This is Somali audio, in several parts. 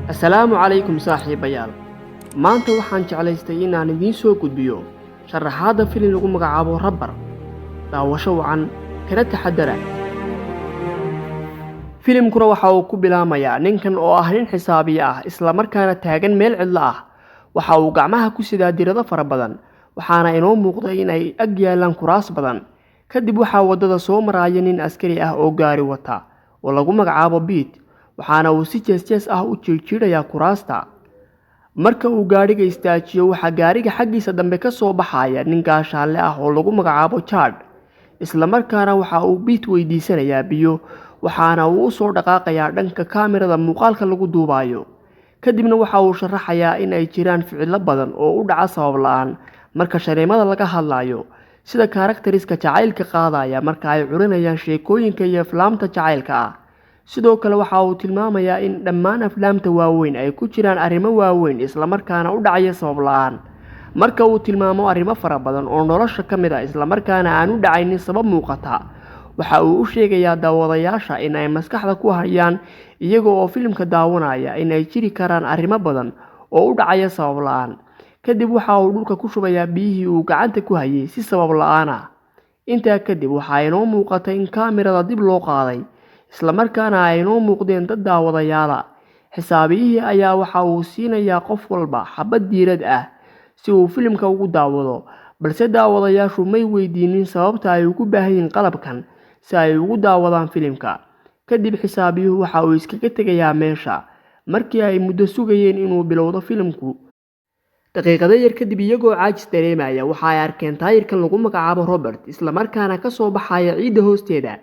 Assalaamu calaykum saaxiibayaal. Maanta waxaan jeclaystay inaan idiin soo gudbiyo sharaxaadda filin lagu magacaabo Rubber. Daawasho wacan, kana taxadara. Filimkuna waxa uu ku bilaamayaa ninkan oo ah nin xisaabiye ah, islamarkaana taagan meel cidlo ah. Waxa uu gacmaha ku sidaa dirado fara badan, waxaana inoo muuqda in ay ag yaalaan kuraas badan. Kadib waxaa waddada soo maraya nin askari ah oo gaari wata oo lagu magacaabo Pete, waxaana uu si jees-jees ah u jiirjiidhayaa kuraasta. Marka uu gaadhiga istaajiyo, waxaa gaariga xaggiisa dambe ka soo baxaya nin gaashaanle ah oo lagu magacaabo Chad, islamarkaana waxa uu Pete weydiisanayaa biyo, waxaana uu u soo dhaqaaqayaa dhanka kaamirada muuqaalka lagu duubayo. Kadibna waxa uu sharaxayaa in ay jiraan ficilo badan oo u dhaca sabab la'aan marka shaneemada laga hadlayo, sida characters-ka jacaylka qaadaya marka ay curinayaan sheekooyinka iyo aflaamta jacaylka ah. Sidoo kale waxa uu tilmaamayaa in dhammaan aflaamta waaweyn ay ku jiraan arrimo waaweyn, islamarkaana u dhacaya sabab la'aan. Marka uu tilmaamo arrimo fara badan oo nolosha ka mid ah, islamarkaana aan u dhacaynin sabab muuqata, waxa uu u sheegayaa daawadayaasha in ay maskaxda ku hayaan iyaga oo filimka daawanaya in ay jiri karaan arrimo badan oo u dhacaya sabab la'aan. Kadib waxa uu dhulka ku shubayaa biyihii uu gacanta ku hayay si sabab la'aan ah. Intaa kadib waxaa inoo muuqata in kaamirada dib loo qaaday, islamarkaana ay inoo muuqdeen dad daawadayaala. Xisaabiyihii ayaa waxa uu siinayaa qof walba xabad diirad ah si uu filimka ugu daawado, balse daawadayaashu may weydiinin sababta ay ugu baahan yihiin qalabkan si ay ugu daawadaan filimka. Kadib xisaabiyuhu waxa uu iskaga tegayaa meesha markii ay muddo sugayeen inuu bilowdo filimku. Daqiiqado yar kadib, iyagoo caajis dareemaya, waxa ay arkeen taayirkan lagu magacaabo Robert, islamarkaana ka soo baxaya ciidda hoosteeda.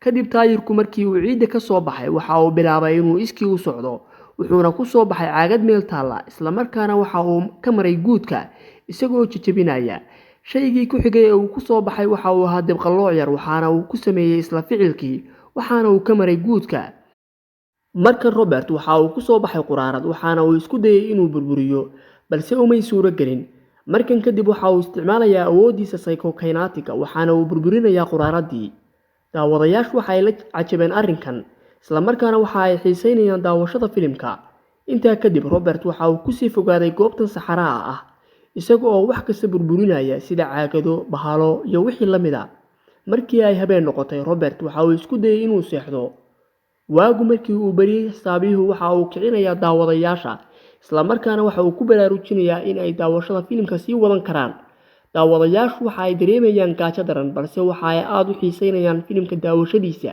Kadib taayirku markii uu ciidda ka soo baxay, waxa uu bilaabay inuu iskii u socdo, wuxuuna ku soo baxay caagad meel taalla, islamarkaana waxa uu ka maray guudka isagoo jejebinaya. Shaygii ku xigay ee uu ku soo baxay waxa uu ahaa dibqallooc yar, waxaana uu ku sameeyey isla ficilkii, waxaana uu ka maray guudka. Markan Robert waxa uu ku soo baxay quraarad, waxaana uu isku dayay inuu burburiyo, balse umay suuro gelin. Markan kadib waxa uu isticmaalayaa awooddiisa psychokinetic-ga, waxaana uu burburinayaa quraaradii. Daawadayaashu waxa ay la cajabeen arrinkan, islamarkaana waxa ay xiiseynayaan daawashada filimka. Intaa kadib Robert waxa uu kusii fogaaday goobtan saxaraha ah, isaga oo wax kasta burburinaya sida caagado, bahalo iyo wixii la mid a. Markii ay habeen noqotay, Robert waxa uu isku dayay inuu seexdo. Waagu markii uu bariyey, xisaabiyuhu waxa uu kicinayaa daawadayaasha, islamarkaana waxa uu ku baraarujinayaa in ay daawashada filimka sii wadan karaan. Daawadayaashu waxa ay dareemayaan gaajo daran, balse waxa ay aada u xiiseynayaan filimka daawashadiisa.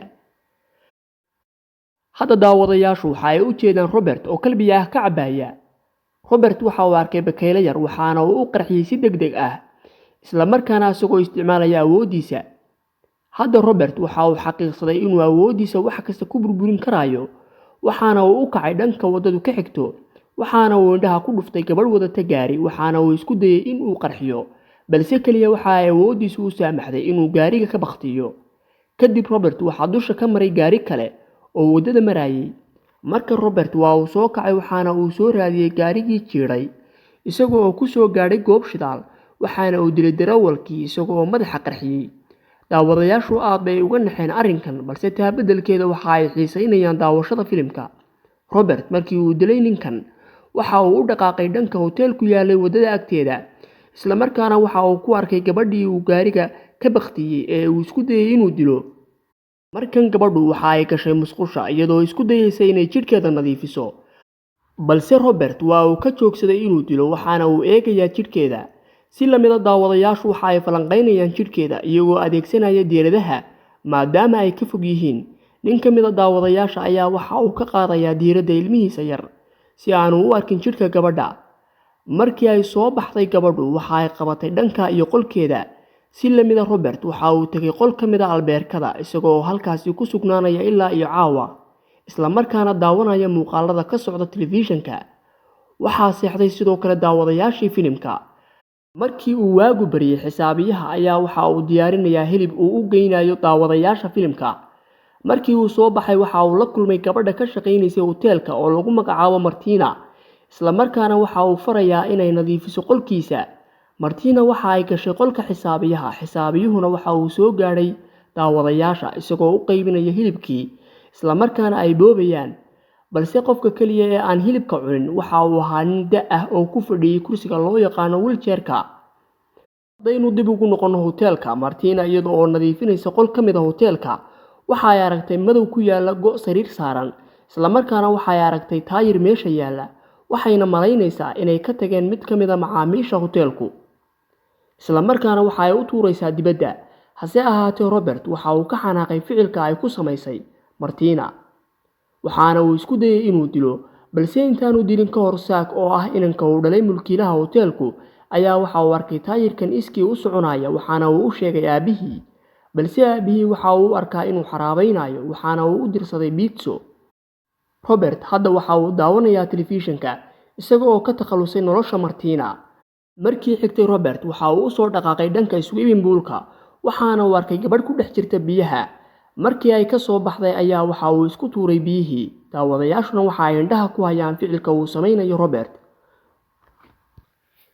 Hadda daawadayaashu waxa ay u jeedaan Robert oo kalbiya ah ka cabaya. Robert waxa uu arkay bakeyle yar, waxaana uu u qarxiyey si deg deg ah, islamarkaana isagoo isticmaalaya awooddiisa. Hadda Robert waxa uu xaqiiqsaday inuu awooddiisa wax kasta ku burburin karayo, waxaana uu u kacay dhanka waddadu ka xigto, waxaana uu indhaha ku dhuftay gabadh wadata gaari, waxaana uu isku dayay in uu qarxiyo, balse keliya waxa ay awooddiisu u saamaxday inuu gaariga ka bakhtiyo. Kadib Robert waxaa dusha ka maray gaari kale oo waddada marayay. Marka Robert waa uu soo kacay, waxaana uu soo raadiyey gaarigii jiidhay, isaga oo ku soo gaadhay goob shidaal, waxaana uu dilay darawalkii isaga oo madaxa qarxiyey. Daawadayaashu aad bay uga naxeen arrinkan, balse taa beddelkeeda waxa ay xiiseynayaan daawashada filimka. Robert markii uu dilay ninkan, waxa uu u dhaqaaqay dhanka hotel ku yaalay waddada agteeda, islamarkaana waxa uu ku arkay gabadhii uu gaariga ka bakhtiyey ee uu isku dayay inuu dilo. Markan gabadhu waxa ay gashay musqusha iyadoo isku dayaysa inay jidhkeeda nadiifiso, balse Robert waa uu ka joogsaday inuu dilo, waxaana uu eegayaa jidhkeeda. Si lamida daawadayaashu waxa ay falanqaynayaan jidhkeeda iyagoo adeegsanaya diiradaha maadaama ay ka fog yihiin. Nin ka mid a daawadayaasha ayaa waxa uu ka qaadayaa diiradda ilmihiisa yar si aanu u arkin jidhka gabadha. Markii ay soo baxday gabadhu, waxa ay qabatay dhanka iyo qolkeeda. Si lamida Robert waxa uu tegay qol ka mid a albeerkada, isagoo halkaasi ku sugnaanaya ilaa iyo caawa, islamarkaana daawanaya muuqaalada ka socda telefishanka. Waxaa seexday sidoo kale daawadayaashii filimka. Markii uu waagu baryay, xisaabiyaha ayaa waxa uu diyaarinayaa hilib uu u geynayo daawadayaasha filimka. Markii uu soo baxay, waxa uu la kulmay gabadha ka shaqaynaysay hoteelka oo lagu magacaabo Martina, islamarkaana waxa uu farayaa inay nadiifiso qolkiisa. Martina waxa ay gashay qolka xisaabiyaha, xisaabiyuhuna waxa uu soo gaadhay daawadayaasha isagoo u qaybinaya hilibkii, islamarkaana ay boobayaan. Balse qofka kaliya ee aan hilibka cunin waxa uu ahaa nin da' ah oo ku fadhiyay kursiga loo yaqaano wheelchair-ka. Haddaynu dib ugu noqonno hoteelka, Martina iyada oo nadiifinaysa qol ka mid ah hoteelka, waxa ay aragtay madow ku yaalla go' sariir saaran, isla markaana waxa ay aragtay taayir meesha yaalla, waxayna malaynaysaa inay ka tageen mid ka mid ah macaamiisha hoteelku. Isla markaana waxa ay u tuuraysaa dibadda. Hase ahaatee Robert waxa uu ka xanaaqay ficilka ay ku samaysay Martina, waxaana uu isku dayay inuu dilo, balse intaanu dilin ka hor Zack oo ah inanka uu dhalay mulkiilaha hoteelku ayaa waxa uu arkay taayirkan iskii u soconaya, waxaana uu u sheegay aabihii. Balse aabihii waxa uu u arkaa inuu xaraabaynayo, waxaana uu u dirsaday biitso. Robert hadda waxa uu daawanayaa telefishinka isaga oo ka takhalusay nolosha Martina. Markii xigtay Robert waxa uu u soo dhaqaaqay dhanka swimming pool-ka, waxaana uu arkay gabadh ku dhex jirta biyaha. Markii ay ka soo baxday ayaa waxa uu isku tuuray biyihii. Daawadayaashuna waxa ay indhaha ku hayaan ficilka uu samaynayo Robert,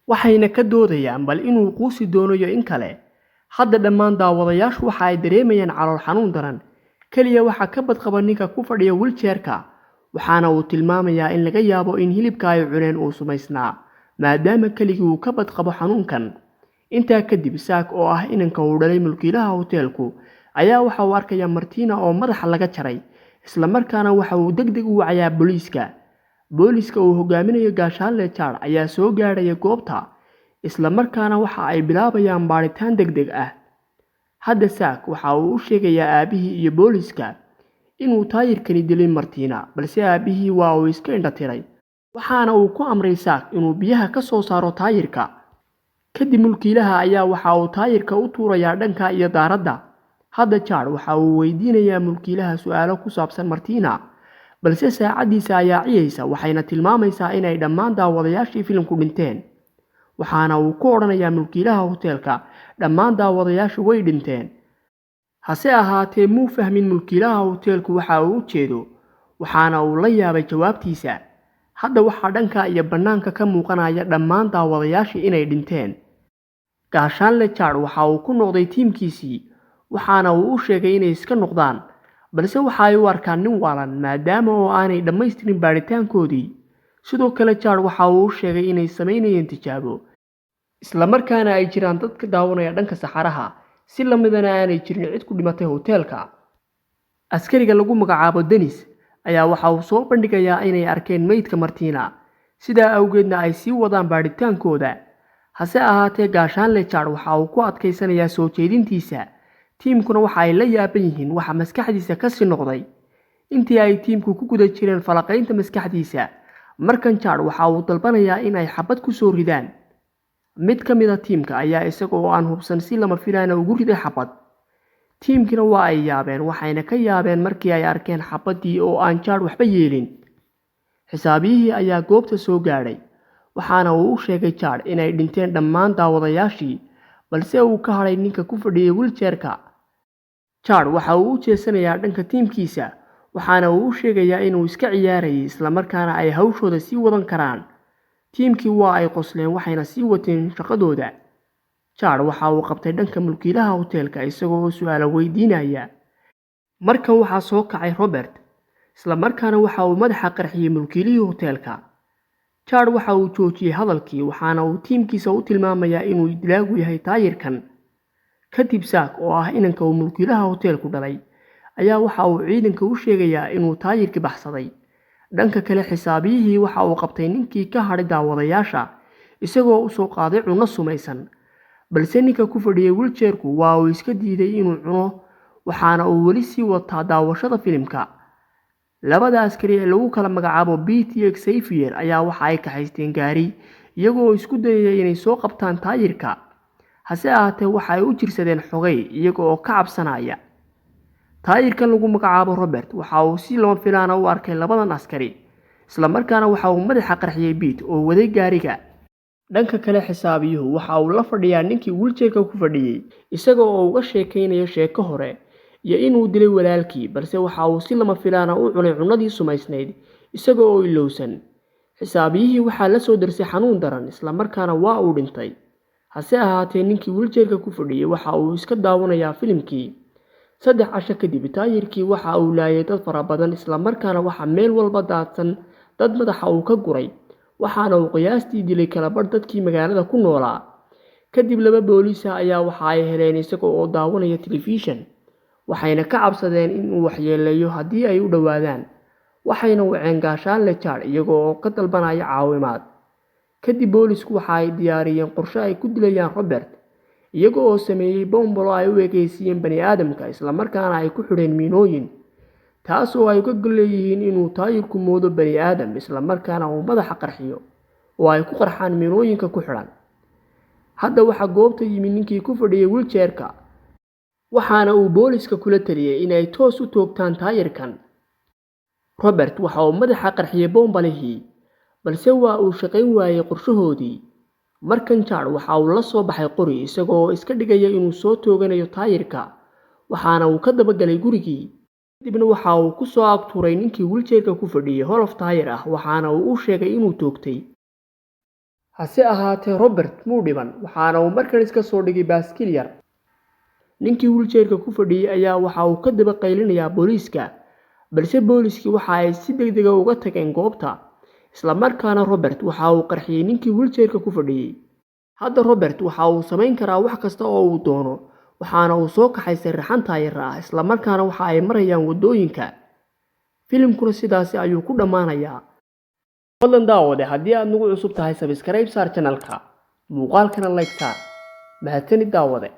waxayna ka doodayaan bal inuu quusi doonayo in kale. Hadda dhammaan daawadayaashu waxa ay dareemayaan calool xanuun daran. Kaliya waxa ka badqaba ninka ku fadhiya wheelchair-ka, waxaana uu tilmaamayaa in laga yaabo in hilibka ay cuneen uu sumaysnaa, maadaama keligii uu ka badqabo xanuunkan. Intaa kadib Zack oo ah inanka uu dhalay mulkiilaha hoteelku ayaa waxa uu arkayaa Martina oo madaxa laga jaray, isla markaana waxa uu degdeg u wacayaa booliiska. Booliiska uu hogaaminayo Gaashaanle Chad ayaa soo gaadhaya goobta, isla markaana waxa ay bilaabayaan baadhitaan degdeg ah. Hadda Zack waxa uu u sheegayaa aabihii iyo booliiska inuu taayirkani dilay Martina, balse aabihii waa uu iska indhatiray, waxaana uu ku amray Zack inuu biyaha ka soo saaro taayirka. Kadib mulkiilaha ayaa waxa uu taayirka u tuurayaa dhanka iyo daaradda. Hadda Chad waxa uu weydiinayaa mulkiilaha su'aalo ku saabsan Martina, balse saacadiisa ayaa ciyaysa, waxayna tilmaamaysaa inay dhammaan daawadayaashii filimku dhinteen. Waxaana uu ku odhanayaa mulkiilaha hoteelka dhammaan daawadayaashu way dhinteen. Hase ahaatee muu fahmin mulkiilaha hoteelku waxa uu u jeedo, waxaana uu la yaabay jawaabtiisa. Hadda waxaa dhanka iyo bannaanka ka muuqanaya dhammaan daawadayaashii inay dhinteen. Gaashaanle Chad waxa uu ku noqday tiimkiisii, waxaana uu u sheegay inay iska noqdaan, balse waxa ay u arkaan nin waalan maadaama oo aanay dhammaystirin baadhitaankoodii. Sidoo kale Chad waxa uu u sheegay inay samaynayeen tijaabo, isla markaana ay jiraan dad ka daawanaya dhanka saxaraha, si la midana aanay jirin cid ku dhimatay hoteelka. Askariga lagu magacaabo Dennis ayaa waxa uu soo bandhigayaa inay arkeen meydka Martina, sidaa awgeedna ay sii wadaan baadhitaankooda. Hase ahaatee Gaashaanle Chad waxa uu ku adkaysanayaa soo jeedintiisa. Tiimkuna waxa ay la yaaban yihiin waxa maskaxdiisa ka sii noqday. Intii ay tiimku ku guda jireen falaqaynta maskaxdiisa, markan Chad waxa uu dalbanayaa in ay xabad ku soo ridaan. Mid ka mid ah tiimka ayaa isaga oo aan hubsan si lama filaana ugu riday xabad. Tiimkina waa ay yaabeen, waxayna ka yaabeen markii ay arkeen xabaddii oo aan Chad waxba yeelin. Xisaabiyihii ayaa goobta soo gaadhay, waxaana uu u sheegay Chad inay dhinteen dhammaan daawadayaashii, balse uu ka hadhay ninka ku fadhiyay wheelchair-ka. Chad waxa uu u jeesanayaa dhanka tiimkiisa, waxaana uu u sheegayaa inuu iska ciyaarayay, isla markaana ay hawshooda sii wadan karaan. Tiimkii waa ay qosleen, waxayna sii wateen shaqadooda. Chad waxa uu qabtay dhanka mulkiilaha hoteelka isagoo oo su'aalo weydiinaya. Markan waxaa soo kacay Robert, isla markaana waxa uu madaxa qarxiyay mulkiilihii hoteelka. Chad waxa uu joojiyay hadalkii, waxaana uu tiimkiisa u tilmaamayaa inuu dilaagu yahay taayirkan. Kadib Zack oo ah inanka uu mulkiilaha hoteelku dhalay ayaa waxa uu ciidanka u sheegayaa inuu taayirkii baxsaday. Dhanka kale xisaabiyihii waxa uu qabtay ninkii ka hadhay daawadayaasha, isagoo u soo qaaday cunno sumaysan. Balse ninka ku fadhiyay wheelchair-ku waa uu iska diiday inuu cuno, waxaana uu weli sii wataa daawashada filimka. Labada askari ee lagu kala magacaabo Pete iyo Xavier ayaa waxa ay kaxaysteen gaari, iyagoo isku dayaya inay soo qabtaan taayirka. Hase ahaatee waxa ay u jirsadeen xogay iyaga oo ka cabsanaya. Taayirkan lagu magacaabo Robert waxa uu si lama filaana u arkay labadan askari, isla markaana waxa uu madaxa qarxiyay Pete oo waday gaariga. Dhanka kale xisaabiyuhu waxa uu la fadhiyaa ninkii wheelchair-ka ku fadhiyay, isaga oo uga sheekaynaya sheeko hore iyo inuu dilay walaalkii, balse waxa uu si lama filaana u cunay cunnadii sumaysnayd isaga oo ilowsan. Xisaabiyihii waxaa la soo darsay xanuun daran, isla markaana waa uu dhintay. Hase ahaatee ninkii wheelchair-ka ku fadhiyay waxa uu iska daawanayaa filimkii. 3 casho kadib, taayirkii waxa uu laayay dad fara badan, islamarkaana waxaa meel walba daadsan dad madaxa uu ka guray, waxaana uu qiyaastii dilay kala badh dadkii magaalada ku noolaa. Kadib laba booliis ah ayaa waxa ay heleen isaga oo daawanaya telefishan, waxayna ka cabsadeen in uu waxyeeleeyo haddii ay u dhowaadaan, waxayna waceen gaashaanle Chad iyaga oo ka dalbanaya caawimaad. Kadib boolisku waxa ay diyaariyeen qorshe ay ku dilayaan Robert, iyaga oo sameeyey bombolo ay u ekeysiiyeen bani aadamka, islamarkaana ay ku xidheen miinooyin, taas oo ay uga leeyihiin inuu taayirku moodo bani aadam, islamarkaana uu madaxa qarxiyo oo ay ku qarxaan miinooyinka ku xidhan. Hadda waxaa goobta yimi ninkii ku fadhiyey wheelchair-ka, waxaana uu booliska kula taliyey in ay toos u toogtaan taayirkan. Robert waxa uu madaxa qarxiyey boombalihii, balse waa uu shaqayn waayey qorshahoodii. Markan Chad waxa uu la soo baxay qori, isagoo iska dhigaya inuu soo tooganayo taayirka, waxaana uu ka dabagalay gurigii. Kadibna waxa uu ku soo agtuuray ninkii wheelchair-ka ku fadhiyey holof taayir ah, waxaana uu u sheegay inuu toogtay. Hase ahaatee, Robert muu dhiban, waxaana uu markan iska soo dhigay baaskiil yar. Ninkii wheelchair-ka ku fadhiyey ayaa waxa uu ka daba qaylinayaa booliiska, balse booliiskii waxa ay si degdeg ah uga tageen goobta, islamarkaana Robert waxa uu qarxiyey ninkii wheelchair-ka ku fadhiyey. Hadda Robert waxa uu samayn karaa wax kasta oo uu doono, waxaana uu soo kaxaystay raxan taayir ah, islamarkaana waxa ay marayaan waddooyinka. Filimkuna sidaasi ayuu ku dhammaanayaa. Fadlan daawade, haddii aad nagu cusub tahay, subscribe saar channelka, muuqaalkana like saar. Mahadsanid, daawade.